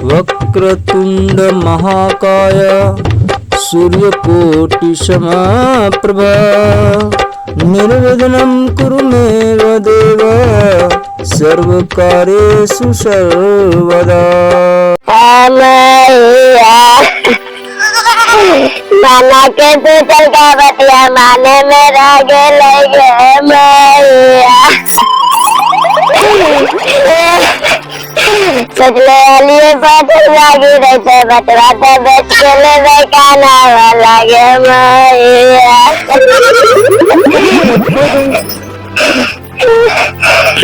वक्रतुंड महाकाय सूर्यकोटि समप्रभ निर्विघ्नं कुरु मे देव सर्वकार्येषु सर्वदा। माना के तू चल का बतिया माने मेरा गेले गे मैया। सोचले अलिए पाथर लागी रहते बतवा ते बेच के लेबे काना वाला गे मैया।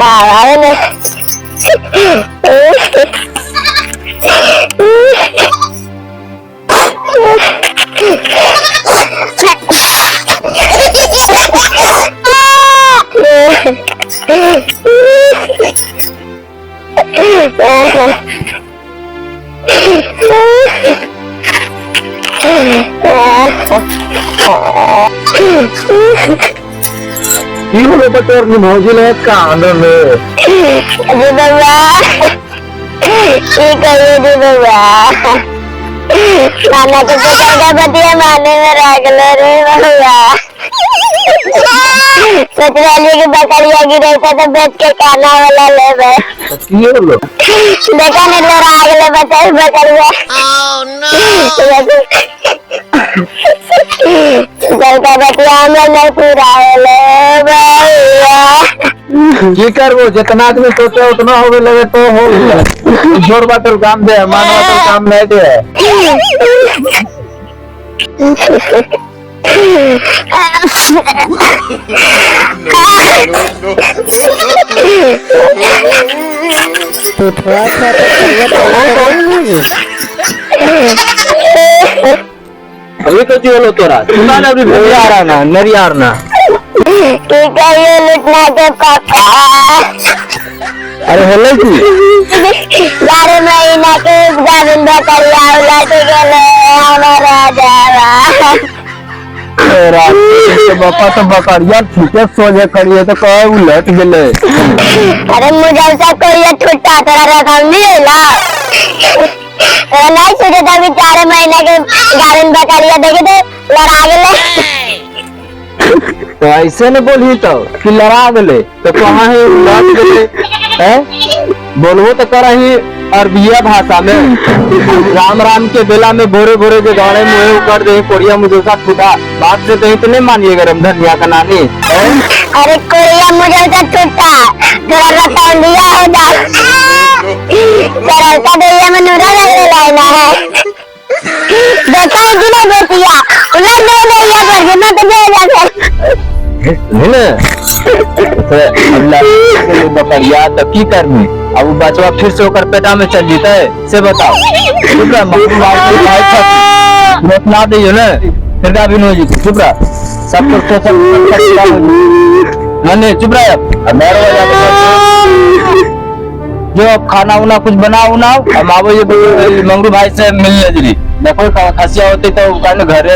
आवे ने की होलो बटोर नि भौजी ले कान में। अरे बाबा की कहिए रे बाबा, माना के तो का बतिया माने में रागलो रे बाबा। सोचले कि बकरिया गिरे तो बेच के काना वाला लेबे। की होलो? देखा ने लो रागले बताई बकरिया। ओह नो चल का बतिया में नहीं पूरा होले भैया। की करबो, जितना आदमी सोचे उतना होवे लगे तो हो जोर बाटल काम दे, मान बाटल काम नहीं दे। तो थोड़ा सा तो अभी तो जी होलो तोरा सुना ना, अभी नरियार ना नरियार ना की कहिए लुटना के पापा। अरे होले की 12 महीना के गाभिन बकरिया उलट गेले हमारा जावा। के बापा तो बकरिया ठीके सोझे करिए तो कहे उलट गेले। अरे मुझे कोई छुट्टा तोरा रकम नहीं होला। तोरा नहीं सोचे था कि 4 महीना के गाभिन बकरिया देखे तो लड़ा गेले। तो ऐसे न बोली तो कि लड़ा गेले तो कहाँ है उलट गेले है बोलबो तो कर ही अरबिया भाषा में। राम राम के बेला में भोरे भोरे के गाड़े मुहे उकर दे कोरिया मुझे छूटा बात से कहीं तो नहीं मानिएगा रमधनिया का नानी। अरे कोरिया मुझे छूटा तोरा रतन दिया हो जा तोरा का दैया में नूरा लग लाइना है। देखा कि ना बेटिया उलट दे दैया पर के मत दे जा नहीं बकरिया तो की करनी, अब बचवा फिर से ओकर पेटा में चल जीते से बताओ। चुप रह, रोटला दियो ने फिर का भी हो जीते। चुप रह, सब कुछ तो सब नहीं। चुप रह, अब मेरे जो अब खाना उना कुछ बनाओ उनाओ। हम आबो ये मंगरू भाई से मिलने जरी देखो खसिया होती तो घरे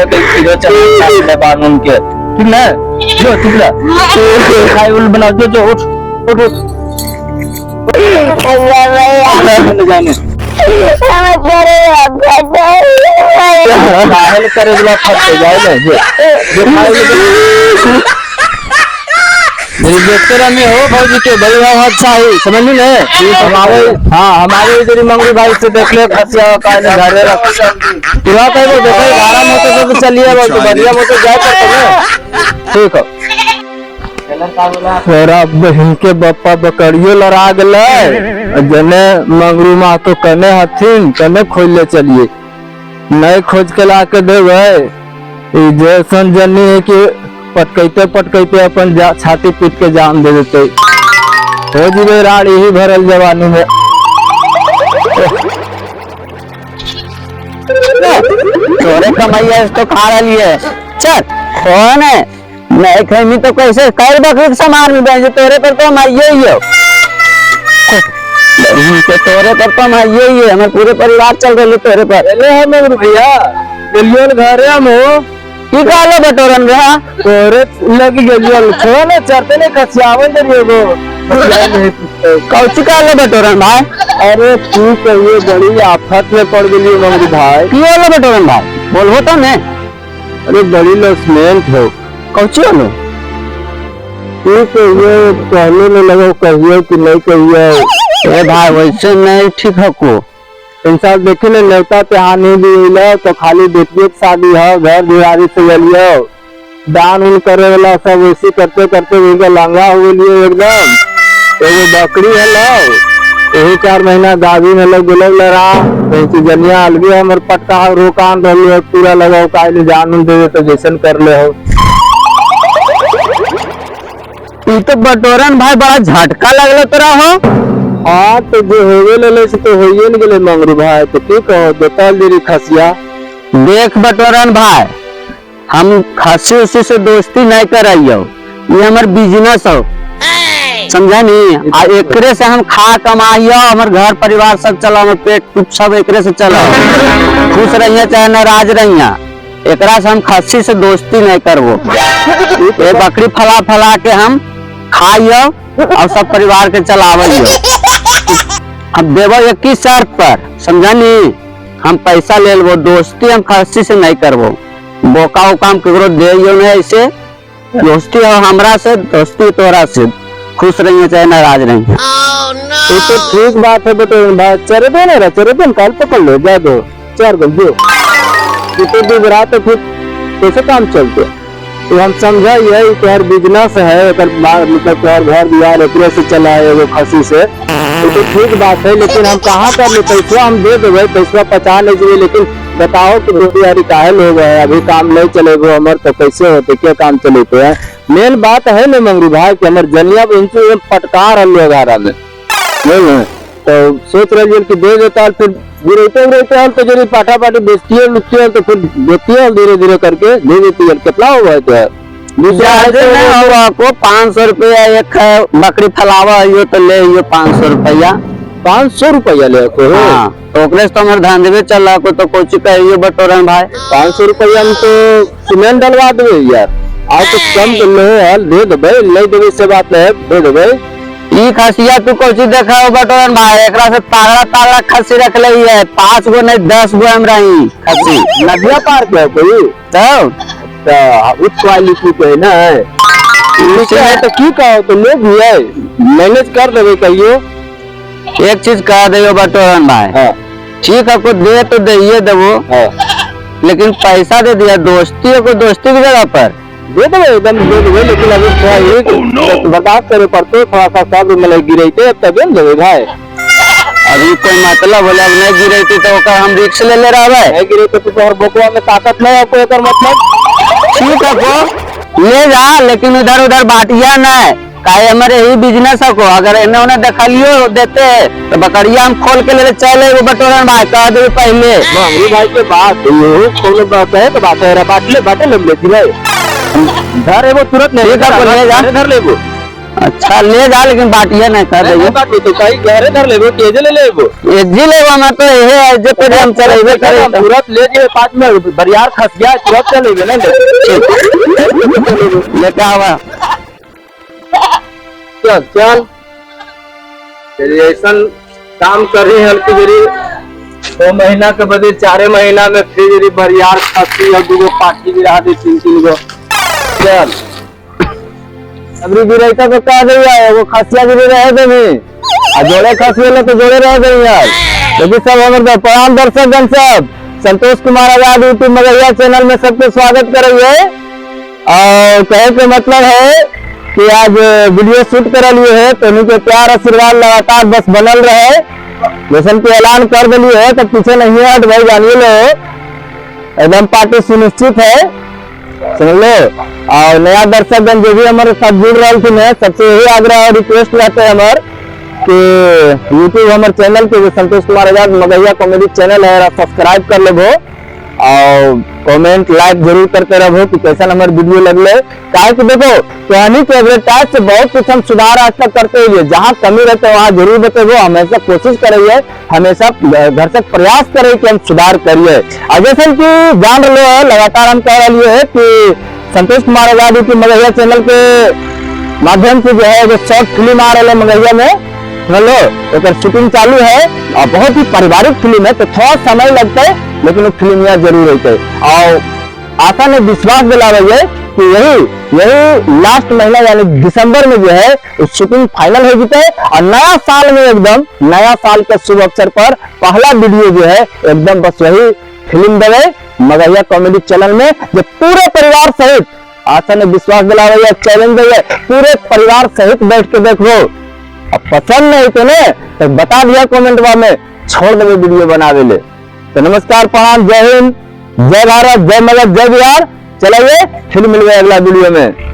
चल बांध उनके ठीक ना। जो चुप रह, खाई उल बनाओ, जो जो उठ उठ उठ जाने करे फट जाए ना। जो जो खाई देखते रहे हो भौजी के बड़ी भाव अच्छा है समझ ली ना। हमारे हाँ हमारे इधर मंगरू भाई से देख ले खसिया घरे रख पूरा कहो देखो आराम होते तो चलिए तो बढ़िया होते जाए पड़ते ना। ठीक है तोरा बहन के बप्पा बकरियो लड़ा गेलै जने मंगरू माँ तो कने हथिन कने खोज ले चलिए नहीं खोज के ला के देवे जैसन जनी है कि पटकैते पटकैते अपन छाती पीट के जान दे देते हो जीवे राड़ यही भरल जवानी में। तोरे कमैया तो खा रही है चल कौन है नहीं खैनी तो कैसे कर बकरी के सामान में बन तोरे पर तो हम आइए ही हो तोरे पर तो हम आइए ही है हमारे पूरे परिवार चल रहे तोरे पर। अरे हम भैया गेलियन घरे हम हो की कहलो बटोरन रे तोरे लग गेलियन छो ने चरते ने खसियावन दे एगो नहीं पूछते। कौची कहले बटोरन भाई? अरे तू कहिए बड़ी आफत में पड़ गई मंगरू भाई। की होलो बटोरन भाई, बोलबो तो ने। अरे बड़ी लसमेंट हो। कौची होलो? तू कहिए कहने में लगो, कहिए कि नहीं कहिए। ए भाई वैसे नहीं ठीक हको। इंसान देखे ने न्योता त्योहार नहीं भी तो खाली बेटिए के शादी है, घर दुआरी से लियो दान उन करे वाला सब वैसे करते करते उनका लंगा हो लिए एकदम। एगो बकरी है लो, यही 4 महीना गाभी में लग गेलो लड़ा जनिया अलगे हमर पट्टा रोकान रहलो पूरा लगाओ काहे जान उन दे तो जैसन कर ले हो। ई तो बटोरन भाई बड़ा झटका लगलो तोरा हो। हाँ तो जो होवे ले से तो होइए न गेले मंगरू भाई, तो की कहो देतल देरी खसिया। देख बटोरन भाई, हम खसी उसी से दोस्ती नहीं कराइयो, ये हमर बिजनेस हो, समझा नी। आ एकरे से हम खा कमाइयो, हमर घर परिवार सब चला, हमर पेट कुछ सब एकरे से चला। खुश रहिए चाहे नाराज रहिए, एकरा से हम खसी से दोस्ती नहीं करबो। ये बकरी फला फला के हम खाइयो और सब परिवार के चलावियो। हम देबो 21 शर्त पर, समझा नी। हम पैसा ले लेबो, दोस्ती हम खसी से नहीं करबो। बोका उका हम केकरो देइयो नहीं, ऐसे दोस्ती हो हमरा से, दोस्ती तोरा से। खुश रहिए चाहे नाराज रहिए। ये तो ठीक बात है बटोरन भाई, चरेबे नहीं रहा, चरेबे कल पकड़ लो जा दो 4 गो दो तो दुबरा तो फिर कैसे काम चलते। तो हम समझा यही तोहर बिजनेस है, मतलब तोहर घर बिहार एकरे से चला है एगो खसी से, तो ठीक बात है। लेकिन हम कहाँ कर ले, पैसा हम दे देवे, पैसा पचा ले जाइए, लेकिन बताओ कि बेटी काहे लोग है अभी काम नहीं चलेगो हमर तो कैसे होते, क्या काम चलेते है। मेन बात है ना मंगरू भाई कि हमर जनिया इंचू पटका रहा घर में नहीं, तो सोच रहे कि दे देता फिर गिरते गिरते हम तो जरी पाटा पाटी बेचती है लुटती है तो फिर देती है धीरे धीरे करके दे देती है। कितना हुआ है तो दूसरा को 500 रुपया एक बकरी फलावा है तो ले 500 रुपया। 500 रुपया ले को। हाँ, तो ओकरे से तो हमारे धंधे चल रहा को तो कोची कहियो बटोरन भाई। 500 रुपया हम तो सीमेंट डलवा देवे यार, आज तो कम ले हल दे देवे, ले देवे से बात नहीं, दे देवे। ई खसिया तू कोची देखा हो बटोरन भाई, एकरा से तागड़ा तागड़ा खसी रख ले है, 5 गो नहीं 10 गो हम रही खसी। नदिया पार के कोई तो उच्च क्वालिटी के है ना है तो की कहो तो लोग भी है मैनेज कर देवे कहियो। एक चीज कह दियो बटोरन भाई। हाँ। ठीक है को दे तो दे देवो। हाँ। लेकिन पैसा दे दिया दोस्ती को, दोस्ती की जगह पर दे देवे एकदम दे देवे, लेकिन अभी थोड़ा एक बर्दाश्त करे पड़ते, थोड़ा सा सब मतलब गिरते तब न देवे भाई। अभी कोई मतलब होला नहीं गिरते तो ओकर हम रिक्स ले ले रहबे, नहीं गिरते तो तोहर बकवा में ताकत नहीं है कोई, एकर मतलब ठीक है को ले जा, लेकिन इधर उधर बांटिया नहीं, काहे हमारे यही बिजनेस है को। अगर एने ओने देखलियो देते तो बकरिया हम खोल के ले चले एगो बटोरन भाई कह देबे पहले। मंगरू भाई के बात ये खोल बात है तो बात है बाटले बाटे ले लेती भाई, धर एगो तुरंत नहीं ठीक है ले जा, धर लेबो। अच्छा ले जा, लेकिन बाटिया नहीं कर देबो। बाटी तो कहीं घरे धर लेबो, केजे ले लेबो, एजी लेबो हम तो एहे जे पे हम चलेबे करे, तुरंत ले जे 5 मिनट बरियार खस गया तुरंत चलेबे नहीं लेके आवा। चल चल तेरी ऐसा काम कर रही हल्की जरी 2 महीना के बदले 4 महीना में फिर जरी बरियार खसी और 2 गो पाटी गिरा दे 3-3 गो। चल अबरी गिरैता तो कह दे एगो खसिया गिरी रहे देवी आ जोड़े खसिया ले तो जोड़े रहे देवी यार। लेकिन सब हमर प्रणाम दर्शकगण सब संतोष कुमार आजाद यूट्यूब मगहिया चैनल में सबके स्वागत करिए। और कहे के मतलब है कि आज वीडियो शूट कर लिए है तो उनके प्यार आशीर्वाद लगातार बस बनल रहे, जैसन के ऐलान कर दिली है तो पीछे नहीं हट भाई, जानिए लो एकदम पार्टी सुनिश्चित है, समझ लो। और नया दर्शकगण जो भी हमारे साथ जुड़ रहे थे सबसे यही आग्रह और रिक्वेस्ट रहते है हमारे कि यूट्यूब हमारे चैनल के जो संतोष कुमार आजाद मगहिया कॉमेडी चैनल है सब्सक्राइब कर लेबो और कमेंट लाइक जरूर करते रहो कि कैसा हमारे वीडियो लगले। काहे कि देखो कहानी के एडवर्टाइज से बहुत कुछ हम सुधार आज तक करते हुए, जहाँ कमी रहते वहाँ जरूर बतेबो, हमेशा कोशिश करिए, हमेशा घर से प्रयास करिए कि हम सुधार करिए। और जैसे कि जान रहे हो लगातार हम कह रहे हैं कि संतोष कुमार आजाद की मगहिया चैनल के माध्यम से जो है एगो शॉर्ट फिल्म आ रहा है मगहिया में, हेलो, एक शूटिंग चालू है और बहुत ही पारिवारिक फिल्म है, तो थोड़ा समय लगता है लेकिन वो फिल्म यहाँ जरूर होते है। और आशा ने विश्वास दिलावे है कि यही यही लास्ट महीना यानी दिसंबर में जो है शूटिंग फाइनल हो जाता है और नया साल में एकदम नया साल के शुभ अवसर पर पहला वीडियो जो है एकदम बस वही फिल्म देवे मगहिया कॉमेडी चैनल में, जो पूरे परिवार सहित आशा ने विश्वास दिलावे है, चैलेंज देवे पूरे परिवार सहित बैठ के देखो। अब पसंद नहीं तो ने तो बता दिया कमेंट में, छोड़ देवे वीडियो बनावे ले। तो नमस्कार, प्रणाम, जय हिंद, जय भारत, जय मगध, जय बिहार। चलिए फिर मिलवे अगला वीडियो में।